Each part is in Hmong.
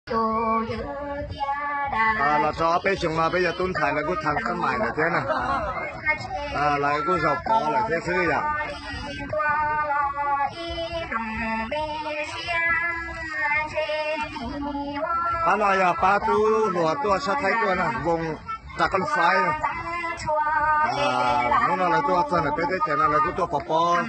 Los txog peb xyoo no peb yog tub ntxhais lawv kuj thas xab mais lawm thiab na. Lawv kuj zaum pov lawm thiab xwb yom. Pab no yog pab tub hluas tuaj sab Thaib tuaj na, Voos Ras Koj Faib. Hnub no lawv tuaj txog ntawm peb teb chaws no lawv kuj tuaj pov pob.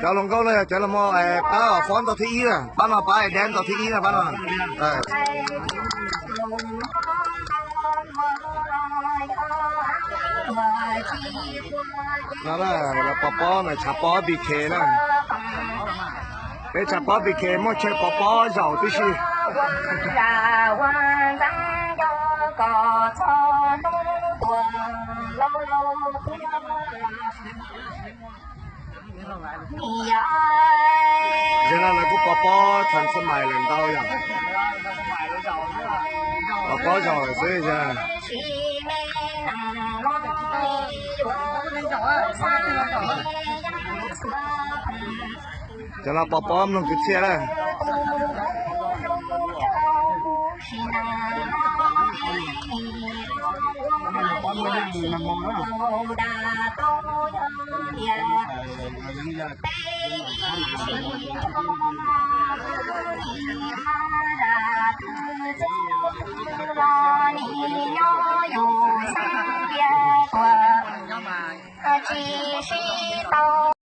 Cov hluas nkauj no yog cov los mus pab fob ntaus thib ib na, pab no pab es dab ntaus thib ib na pab no. No lawv pov pob mas tshav pob B K na. Peb tshav pob B K muaj chaw pov pob zaum tib si. Zaum no lawv kuj pov pob thas xab mais lawm ntau yom. Pov pob zaum lawm xwb yog. Cov no pov pob mloog kwv txhiaj lawm.